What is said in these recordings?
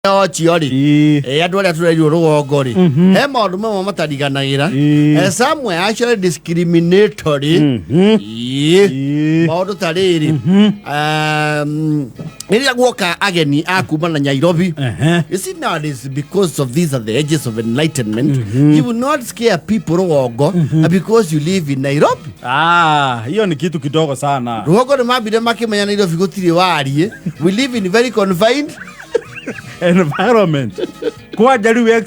Ocio rĩ, andũ arĩa tũrerirwo rũgongo rĩ, he maũndũ mamwe matariganagĩra. Some were actually discriminatory. Maũndũ ta rĩrĩ, rĩrĩa guoka ageni a kuma na Nairobi. You see, nowadays, because of these are the ages of enlightenment, you will not scare people rũgongo because you live in Nairobi. Ah, hiyo ni kitu kidogo sana. Rũgongo nĩ mambire makĩmenya Nairobi gũtirĩ wariĩ. We live in very confined environment. Kwanja rĩu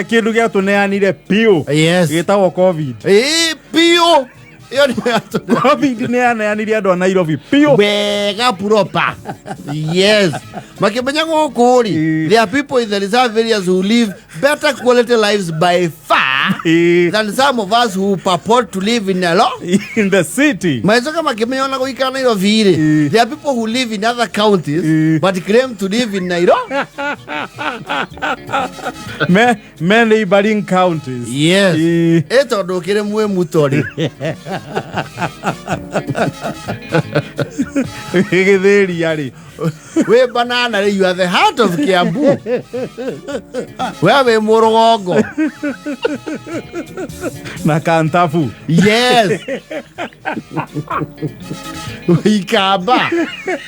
kĩndũ gĩatũneanire piũ gĩtagwo COVID. Ĩĩ, piũ ĩyo nĩ COVID nĩ yaneanire andũ a Nairobi piũ. Wega, proper, yes. Makĩmenya gũkũ rĩ, there are people in the reserve areas who live better quality lives by far than some of us who purport to live in a lo in the city. Magĩcoka makĩmenya ona gũikara Nairobi rĩ, there are people who live in other counties but claim to live in Nairobi. Me neighboring counties. Yes. Ĩ tondũ ũkĩrĩ mwĩ muto rĩ. Gĩthĩria rĩ. Wĩ banana rĩ, you are the heart of Kiambu, we wĩ mũrũgongo. Na kantabu. Yes, ikamba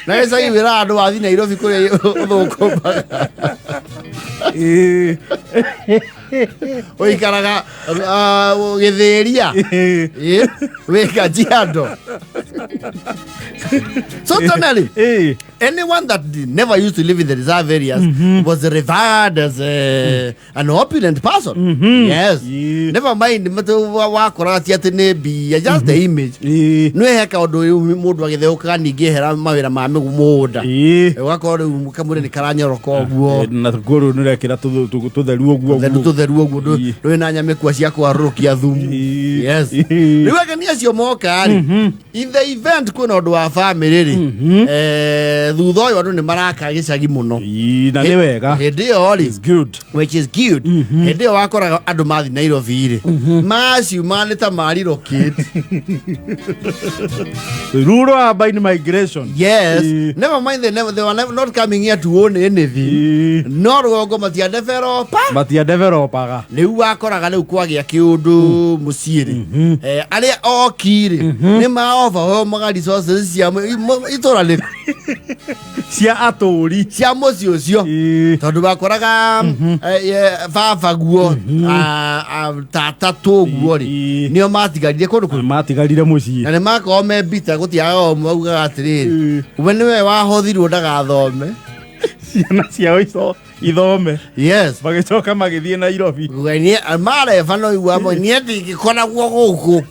na gĩcagi wĩra andũ wathi Nairobi kũrĩa ũthũkũmaga. Ũikaraga gĩthĩria. Ĩ, wĩ Kajiado. So tonally, anyone that never used to live in the reserve areas was revered as an opulent person. Yes. Never mind matu wakoraga ti atĩ nĩ mbia, just the image. Nĩ he kaũndũ rĩu mũndũ agĩtheũkaga ningĩ hera mawĩra ma mũgũnda. Ũgakorwo rĩu kamũrĩ nĩ karanyoroka ũguo. Na kuo rĩu nĩũrekĩra tũtheru ũguo. Tũtheru tũtheru ũguo, ndũrĩ na nyamĩkua cia kwarũrũkia thumu. Yes. Rĩu ageni acio moka rĩ, in the event kwĩna ũndũ wa family rĩ, thutha ũyũ andũ nĩ maraka gĩcagi mũno. Na nĩ wega. Hĩndĩ ĩyo rĩ, It's good. Which is good. Hĩndĩ ĩyo wakoraga andũ mathi Nairobi rĩ, maciuma nĩ ta marirokate. Rural urban migration. Yes. Never mind, they were never, not coming here to own anything. No rũgongo matiadevelopa. Matiadevelopaga. Rĩu wakoraga rĩu kwagĩa kĩũndũ mũciĩ rĩ, arĩa oki rĩ, nĩ ma overwhelmaga resources cia itũra rĩku. Cia atũri. Cia mũciĩ ũcio. Tondũ wakoraga baba guo, tata tũguo rĩ, nĩo matigarire kũndũ kũu. Matigarire mũciĩ. Na nĩ makorwo me mbita gũtiagaga ũmwe augaga atĩrĩrĩ, we nĩwe wahothirwo ndagathome. Ciana ciao ico ithome. Yes. Magĩcoka magĩthiĩ Nairobi. Mareba no igua amwe niĩ ndingĩkoragwo gũkũ,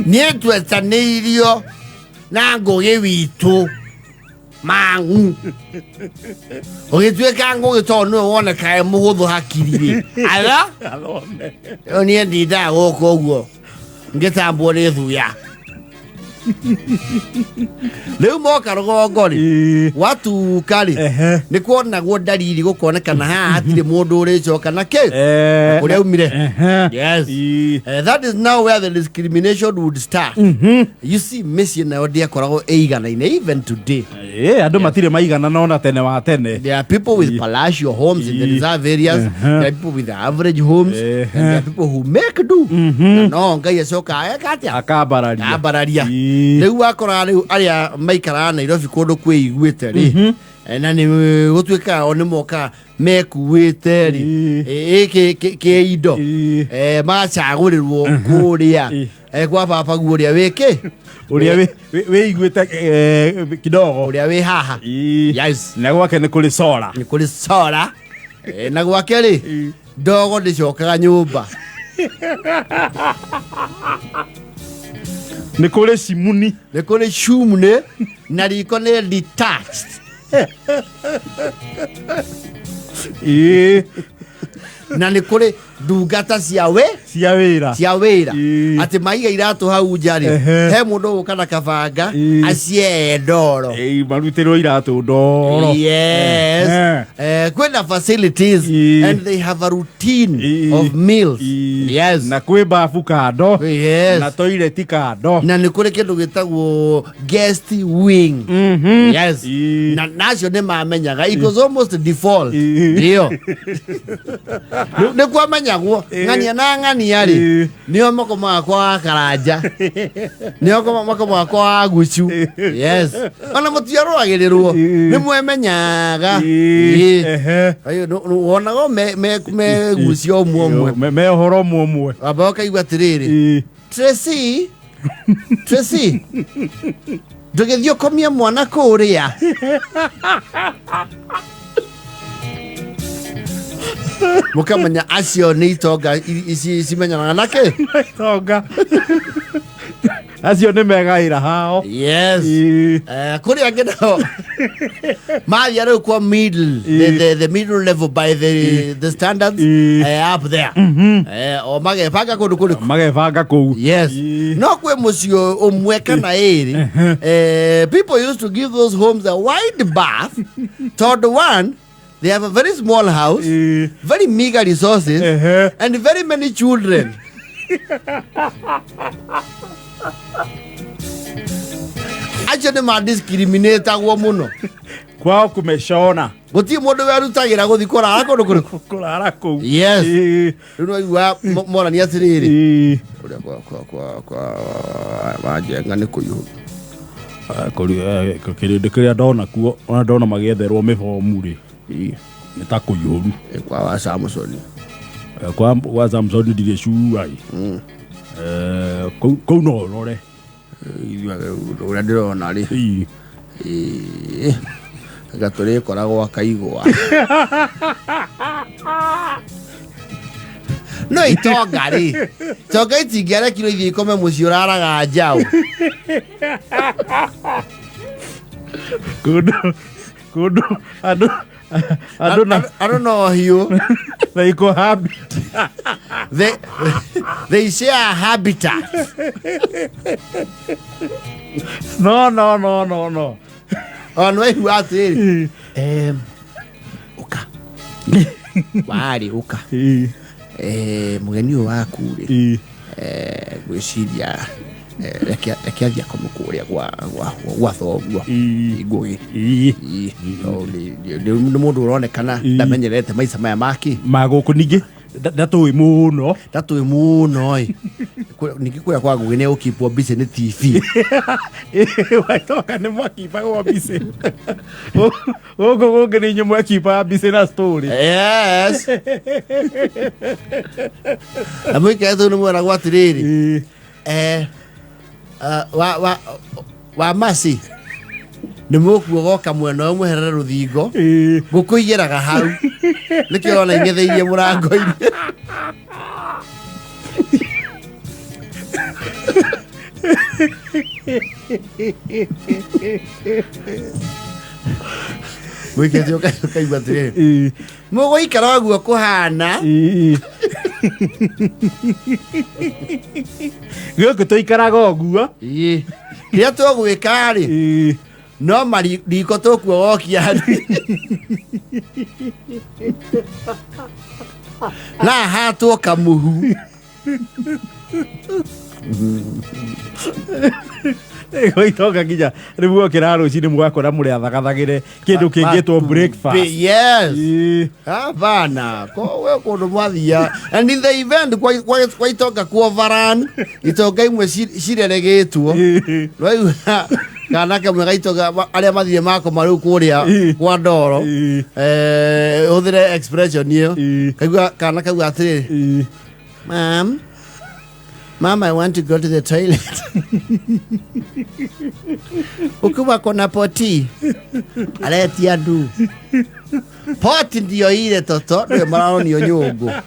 niĩ twetanĩirio na ngũgĩ witũ mang'u ũgĩtuĩka ngũgĩ tondũ nĩwe wonekaga e mũhũthũ hakiri rĩ ala Athome. Rĩu niĩ ndindaga gũkũ ũguo ngĩtambwo nĩ thuya. Rĩu moka rũgongo rĩ, gwatuka rĩ, nĩ kuonagwo ndariri gũkonekana haha hatirĩ mũndũ ũrĩcoka na kĩ kũrĩa aumire. Yes. That is now where the discrimination would start. You see, mĩciĩ nayo ndĩakoragwo ĩiganaine even today. Andũ matirĩ maigana ona tene wa tene. There are people with palatial homes in the reserve areas. There are people with average homes. And there are people who make do. Na no Ngai acoka eka atĩa? Akambararia. Ambararia. Rĩu wakoraga rĩu arĩa maikaraga Nairobi kũndũ kwĩiguĩte rĩ, na nĩ gũtuĩkaga o nĩ mokaga mekuĩte rĩ, kĩ indo, magacagũrĩrwo kũrĩa kwa baba guo ũrĩa wĩkĩ ũrĩa wĩiguĩte kidogo. Ũrĩa wĩ haha. Yes. Na gwake nĩ kũrĩ sora. Nĩ kũrĩ sora. Na gwake rĩ, ndogo ndĩcokaga nyũmba. Nĩ kũrĩ cimuni. Nĩ kũrĩ chimney na riko nĩ detached. Na nĩ kũrĩ ndungata cia wĩ cia wĩra. Cia wĩra. Atĩ maiga iratũ hau nja rĩ, he mũndũ ũgũka na kabanga aciee ndoro. Marutĩrwo iratũ ndoro. Yes. Kwĩna facilities and they have a routine of meals. Yes. Na kwĩ babu kando. Yes. Na toilet kando. Na nä kå rä kä ndå gä tagwo guest wing. Yes. Na nacio nä mamenyaga it was almost default. Ndio nä kwamenyagwo ng'ania na ng'ania rä nĩo makomaga kwa wa karanja, nĩo makomaga kwa wa gucu. Yes, ona mũtiarũagĩrĩrwo, nĩ mwemenyaga. Ĩĩ. Ayo, wonaga me gucio ũmwe ũmwe. Me ũhoro ũmwe ũmwe. Wamba ũkaigua atĩrĩrĩ, "Tracy, Tracy, ndũgĩthiĩ ũkomie mwana kũrĩa." Mũkamenya acio nĩ itonga ici cimenyanaga nakĩ. Itonga acio nĩ megaĩra hao. Yes. Kũrĩ angĩ nao mathia rĩu kwa middle, the middle level by the standards, up there, o magebanga kũndũ kũrĩkũ? Magebanga kũu. Yes. No kwĩ mũciĩ ũmwe kana ĩrĩ, people used to give those homes a wide berth tondũ one, they have a very small house, very meager resources and very many children. Acio nĩ madiscriminatagwo mũno. Kwao kumeshona. Gũtirĩ mũndũ werutagĩra gũthiĩ kũrara kũndũ kũrĩkũ? Kũrara kũu. Yes. Rĩu nĩwaigua morania atĩrĩrĩ, ũrĩa kwa wanjenga nĩ kũihũru. Kĩrĩndĩ kĩrĩa ndona kuo, ona ndona magĩetherwo mĩbomu rĩ, nĩ ta kũihũru. Kwa wa Samson. Kwa Samson ndirĩ cuai. Kũu no ũrore. Ũrĩa ndĩrona rĩ, anga tũrĩkoragwo akaigwa no itonga rĩ, itonga itingĩarekirwo ithiĩ ikome mũciĩ ũraraga njaũ. Kũndũ andũ na Andũ no hiũ. They cohabit. They share a habitat. No, no, no, no, no. Ona nĩwaigua atĩrĩrĩ, "Ũka warĩ ũka." Mũgeni ũyũ waku rĩ, ngwĩciria reke athiĩ akome kũrĩa gwa thoguo Ngũgĩ. Tondũ nĩ mũndũ ũronekana ndamenyerete maica maya maki. Ma gũkũ ningĩ ndatũĩ mũno. Ndatũĩ mũno ĩ. Ningĩ kũrĩa kwa Ngũgĩ nĩ gũkipwo busy nĩ TV. Watoka nĩ mwakibagwo busy, gũkũ gũngĩ nĩ inyuĩ mwekibaga busy na story. Yes, na mũikare tũu nĩ mweragwo atĩrĩrĩ, wa maci nĩ mũkuogoka mwena ũyũ mweherere rũthingo. Ngũkũ igeraga hau, nĩkĩo ũrona ing'etheirie mũrango-inĩ. Mũikĩte ũkaigua atĩrĩrĩ, mũgũikara ũguo kũhana. Gũkũ tũikaraga ũguo. Ĩĩ. Kĩrĩa tũgwĩka rĩ, no mariko tũkuogokia na hatwo kamuhu. Gũitonga nginya rĩu mwokĩra rũcinĩ mũgakora mũrĩ athagathagĩre kĩndũ kĩngĩtwo breakfast. Yes. Hapana, we kũndũ mwathia and in the event kwa itonga ku overrun, itonga imwe cireregĩtwo. Rĩu kana kamwe ga itonga arĩa mathire makoma rĩu kũrĩa kwa ndoro, hũthĩre expression ĩyo. Kaigua kana kaigua atĩrĩrĩ, "Mom, mom, I want to go to the toilet." Ukiwa kona poti aretia ndu poti ndio ile toto ndio maronio nyũngũ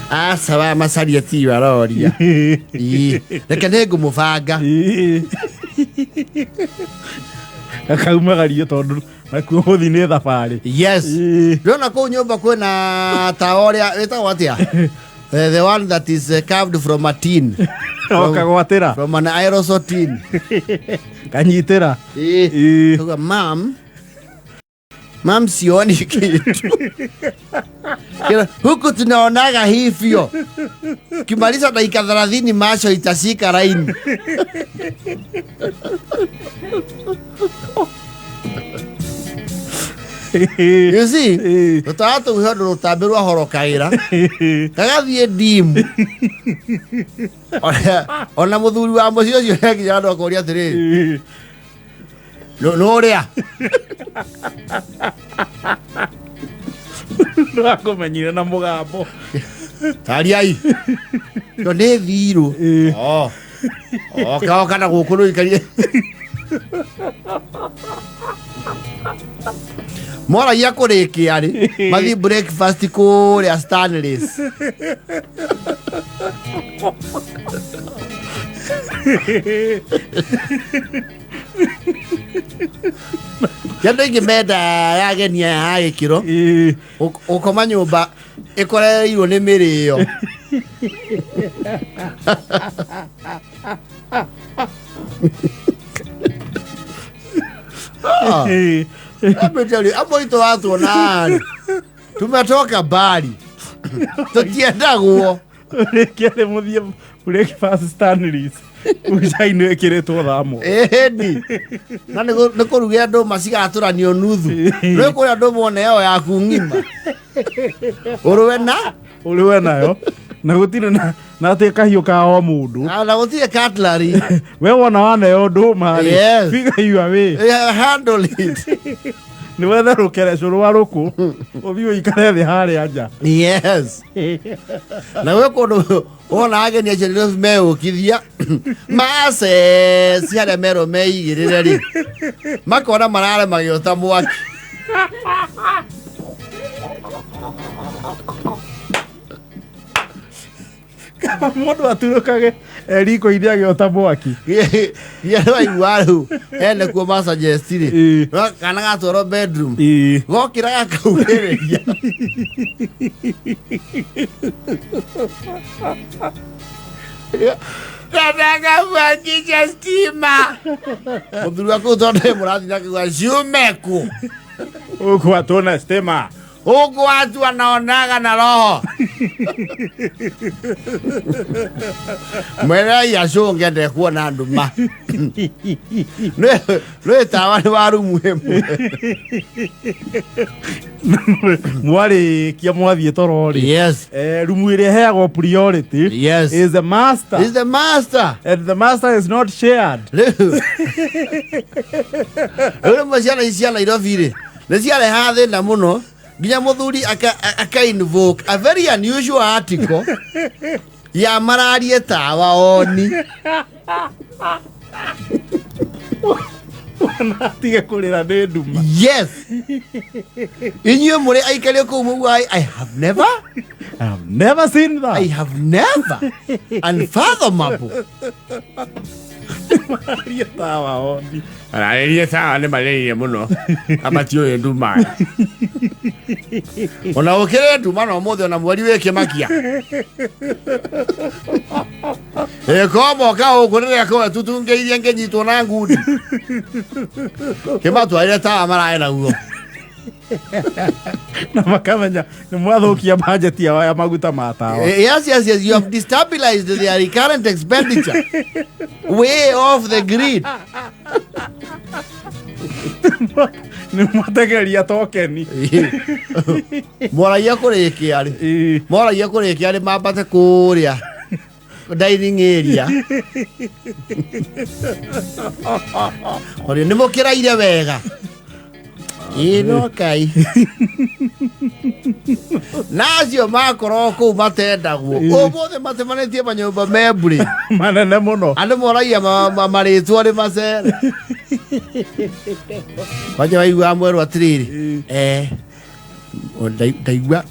aca wa macaria tiyo aroria. Ii, reke nĩ ngũmũbanga. Gakaumagario tondũ nakuo gũthiĩ nĩ thabarĩ. Yes. Ndĩrona kũu nyũmba kwĩna tawa ũrĩa wĩtagwo atĩa, the one that is carved from a tin. Okagwatĩra. From an aerosol tin. Kanyitĩra. Tuga, "Mam, Mam, sioni kitu. Kira, huku tunaonaga hivyo. Kimaliza dakika 30 macho itashika laini. You see? Tũtawa tũu he ũndũ rũtambi rwahorokaĩra gagathiĩ ndimu. Ona mũthuri wa mũciĩ ũcio nĩakinya handũ akoria atĩrĩrĩ, nũrĩa Ndakũmenyire na mũgambo. Tariai to nĩ thirũ. Oh. Oka oka na gũkũ rũikarie moragia kũrĩkia rĩ mathiĩ breakfast kũrĩa Stanleys. Ti andũ aingĩ menda ageni aya a gĩkĩro gũkoma nyũmba ĩkorereirwo nĩ mĩrĩo. Ah. Let me tell you, hapo ito watu wanani. Tumetoka mbali. Tũtiendagwo. Rĩkia rĩ mũthiĩ breakfast Stanleys. Ucainĩ wĩkĩrĩtwo thaa mũgwanja. Ĩni. Na nĩ kũruge andũ macigatũranio nuthu. Rĩu kũrĩa andũ mone ĩyo yaku ng'ima. Ũrũe na? Ũrũe nayo. Na gũtirĩ na atĩ kahiũ ka o mũndũ. Na gũtirĩ cutlery. We wona waneo ndũma rĩ. Yes. Figure your way. Yeah, handle it. Nĩ wethe rũkere cũrũ wa rũkũ. Ũthiĩ ũikare thĩ harĩa nja. Yes. Na we kũndũ wona ageni acio nĩ meũkithia maceci harĩa merwo meigĩrĩre rĩ makona marare magĩota mwaki. Kaba mũndũ aturũkage riko-inĩ agĩota mwaki. Ia waigua rĩu ene kuo masuggest rĩ kana gatwarwo bedroom gokĩra gakaugĩrĩria. Nataka kuanzisha stima. Mũthuri waku tondũ nĩ mũrathiĩ na kiuga ciume kũ. Huku hatuna stima. Huku watu wanaonaga na roho. Mwene acũnge ndekuona nduma. Nĩ tawa nĩ wa rumu ĩmwe. Mwarĩkia mwathiĩ toro rĩ. Yes. Rumu ĩrĩa ĩheagwo priority Yes. is the master. Is the master. And the master is not shared. Rĩu rĩmwe ciana ici cia Nairobi rĩ nĩ ciarehaga thĩna mũno nginya mũthuri aka invoke a very unusual article ya mararie tawa oni. Atige kũrĩra nĩ nduma. Yes. Inyuĩ mũrĩ aikari kũu mũguo I have never. I have never seen that. I have never. Unfathomable. Mararie tawa oni. Mararĩrie tawa nĩ marĩrĩire mũno. Amatiũĩ nduma. Ona ũkĩrĩ nduma no ũmũthĩ ona mweri wĩ kĩmakia. Ĩko moka gũkũ rĩrĩa kũwe tutungĩirie ngĩnyitwo na ngundi. Kĩmatwarire tawa maraĩ naguo. Na makamenya nĩ mwathũkia budget yao ya maguta ma tawa. Yes, yes, yes. You have destabilized their recurrent expenditure. Way off the grid. Nĩ mwategeria tokeni. Moragia kũrĩkia rĩ. Moragia kũrĩkia rĩ mambate kũrĩa dining area. Orio nĩ mũkĩraire wega. Ĩ no kai. Nacio makorwo kũu matendagwo. Ũmũthĩ matemanĩtie manyũmba memburi. Manene mũno. Andũ moragia marĩtwo nĩ macere. Kwanja waigua mwerwo atĩrĩrĩ. Ndaigua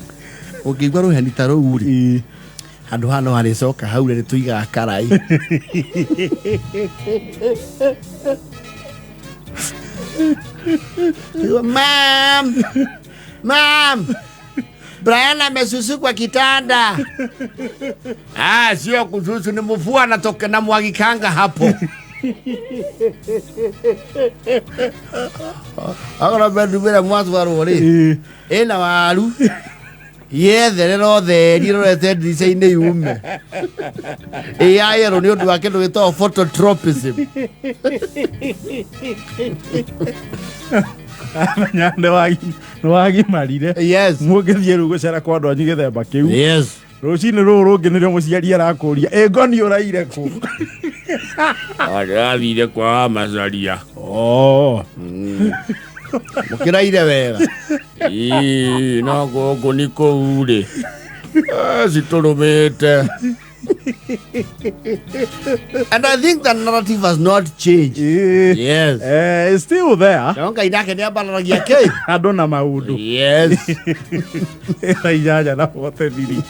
ũngĩigua rũheni ta rũu rĩ. Handũ haha no harĩcoka hau rĩ tũigaga karai. Mam, mam, Brian amesusu kwa kitanda. Ah, sio kususu, ni mvua natoka na mwagikanga hapo. Akorwo bedroom ĩrĩa mwatwarwo rĩ Ĩĩ. ĩna waru yetherera ũtheri ĩrorete ndirica-inĩ yume ĩ ya yellow nĩ ũndũ wa kĩndũ gĩtagwo phototropism. Amenya nĩ wagimarire. Yes. Mũngĩthiĩ rĩu gũcera kwa andũ anyu gĩthemba kĩu, Yes. rũcinĩ rũrũ rũngĩ nĩrĩo mũciari arakũria, ĩ ngoni ũraire kũ? Ndĩrathire kwa macaria. Oh. Mũkĩraire wega. Ĩĩ, no gũkũ nĩ kũu rĩ citũrũmĩte. And I think the narrative has not changed. Ĩĩ. Yes. Eh, it's still there. No Ngai nake nĩ ambararagia kĩ Andũ na maũndũ. Yes. 8:43.